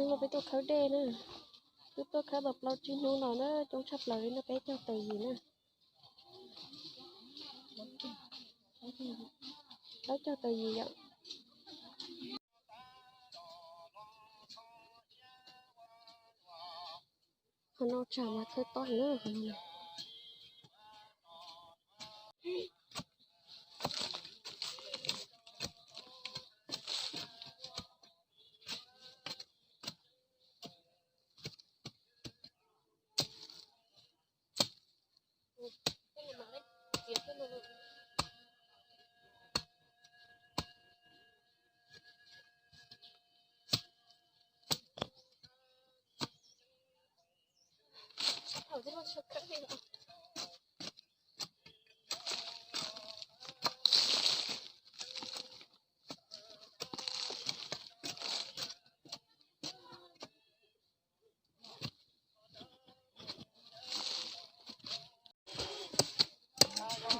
Hnub no peb tuaj khawb dej na, twb tuaj khawb tau plaub tsib hnub no na, coob tshaj plaws li no peb caug tawm yim na. Plaub caug tawm yim yom. Qhov no tsam mas khawb tob na.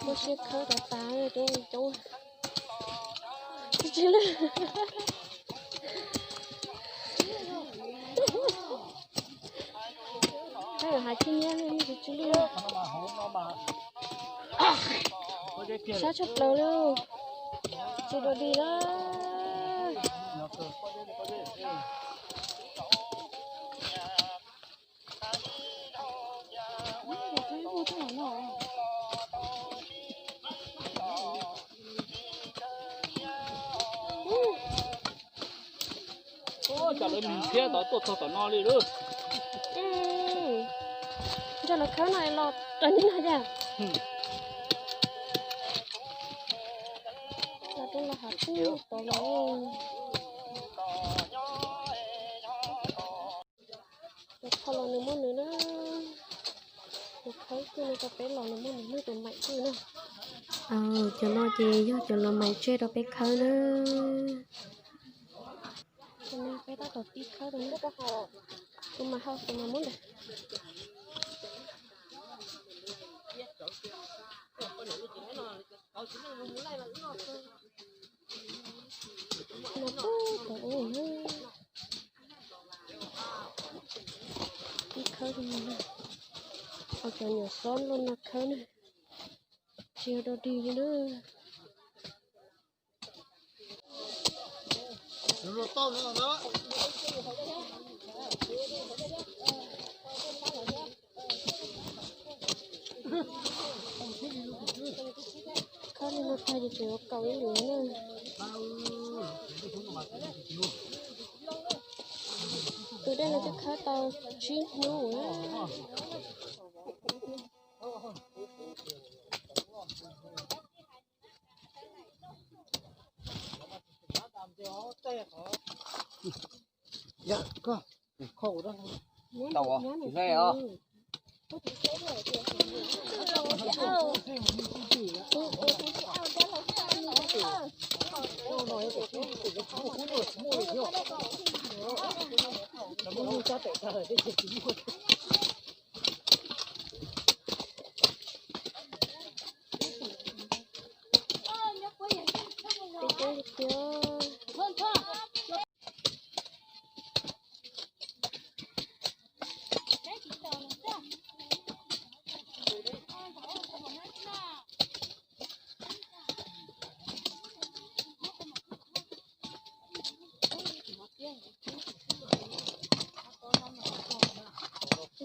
Muaj siab khawb tas tas coob coob. Tsis tsis li. Khawb hav tsis nyiab li, tsis tsis li. Sab tshaj plaws li. Tsis dua dig na. Cas lawv nws thiab tod tuaj txog tom no li lawm. Nrog lawv khawb no los raws li no cas. Los rau los hav tub tod los. Cov kho los nws muaj nws na. Nws khawb xwb no, cov peb los nws muaj nws, muaj tus maim xwb na. Cov no ces yog cov lawv maim tseg rau peb khawb na. Cov no peb tab tom tib khawb rau na. Tus mas hau tus mas muab ntawd. Mas pub kom ua na. Ib khawb rau no na. Ua cov nyuam xob luaj no khawb na. Tsis yog dog dig li na. Khawb li no tag ces tseem yuav kaum ib lwm na. Tus dej no twb khawb tau tsib hnub na.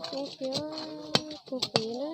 Coob tiag, puag pem na.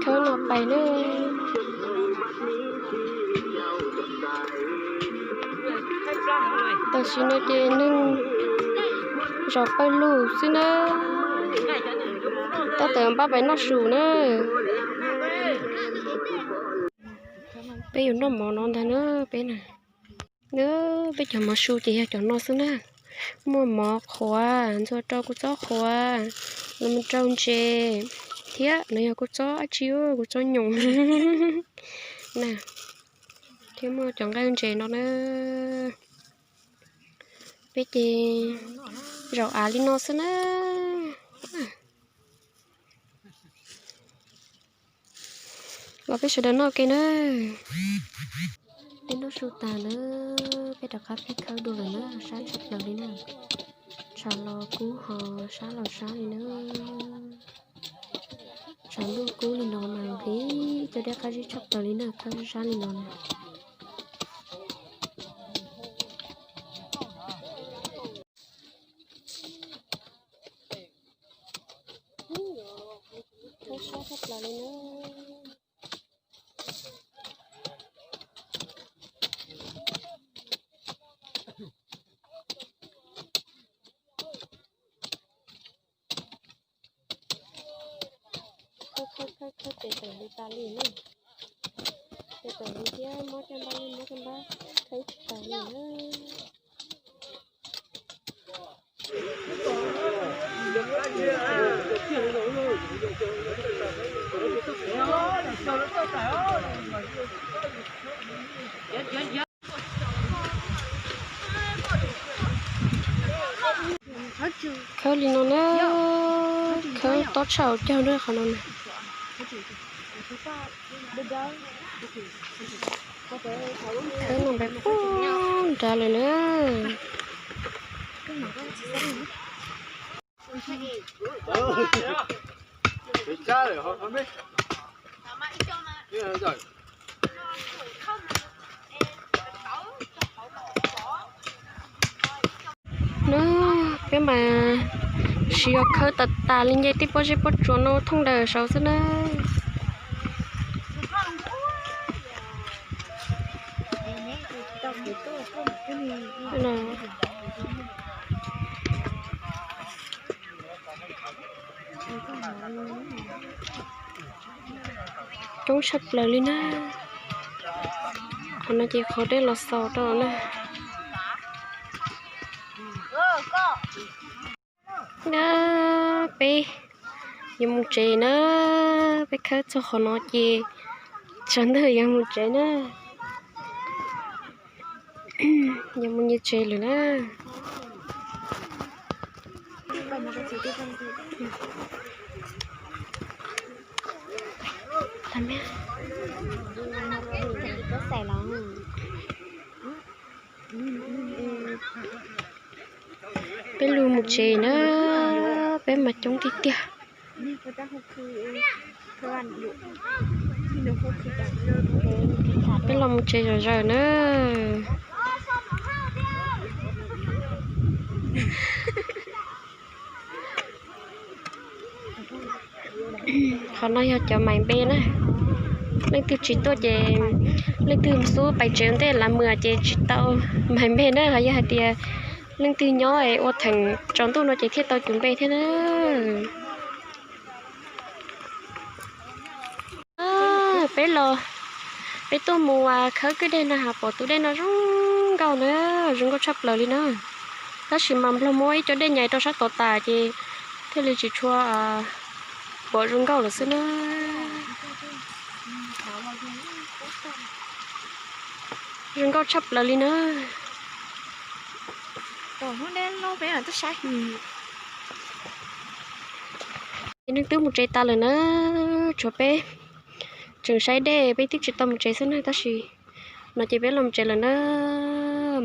Khawb no pais na. Tam sim no ces neeg zaum pawg lug xwb na. Tab tom npaj pais noj su na. Peb yuav noj mov no ntag na peb na. Peb cov mov su ces yog cov no xwb na. Muaj mov qhuav, ntxuag rau kuv txob qhuav, los mus rau ntses, thiab no yog kuv txob dab tsi, kuv txob nyoos na, thiab muaj cov nqaij ntses no na. Peb ces zaum av li no xwb na. Los peb sawv daws noj ke na. Peb noj su tas na, peb rov qab pib khawb dua lawm na, sab tshaj plaws li na. Tshav los kub ho sab los sab li na. Tshav ntuj kub li no mas nqhis cov dej qab zib tshaj plaws li na, khawb sab sab li no na. Khawb sab tshaj plaws li na. Khawb khawb khawb khawb tes tawm li tas li na. Tes tawm li thiab mob caj npab li mob caj npab, khawb tsis tas li na. Khawb li no na, khawb tob tshaj hauv caug na qhov no na. Khawb no npaj poob nrad lawm na. Na, peb mas siv yos khawb tas tas li nce tej pob zeb pob tsuas no thooj daws saud xwb na. Coob tshaj plaws li na. Qhov no ces qhov dej los xaus rau na. Peb yuav mus tsev na, peb khawb txog qhov no ces tsam ntawd yuav mus tsev na. Yuav mus nyias tsev lawm na. Peb lug mus tsev na, peb mas coob tiag tiag. Peb los mus tsev zom zaws na. Qhov no yog cov mais npe na. Leej twg tsis tuaj ces leej twg xub pais tsev ua ntej lav muas ces tsis tau mais npe na, ho yog hais tias leej twg nyob es ua theem tsaus ntuj no ces thiaj tau cov npe thiab na. Peb los, peb tuaj mus khawb kwj deg no has pom tus dej no zoo nkauj na, zoo nkauj tshaj plaws li na. Tab sis mas nplog muab ib co dej nyais rau sab tod tas ces thiaj li tsis tshua pom zoo nkauj lawm xwb na. Zoo nkauj tshaj plaws li na. Ces neeg twb mus tsev tas lawm na, tshuav peb tseem saib dej, peb twb tsis tau mus tsev xwb na, tab sis no ces peb los tsev lawm na,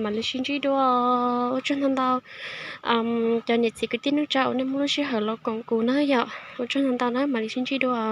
mam li sib ntsib dua. Ua tsaug ntau ntau cov niam txiv kwv tij neej tsa uas nej muaj lub sij hawm los koom kuv na yom. Ua tsaug ntau ntau na, mam li sib ntsib dua.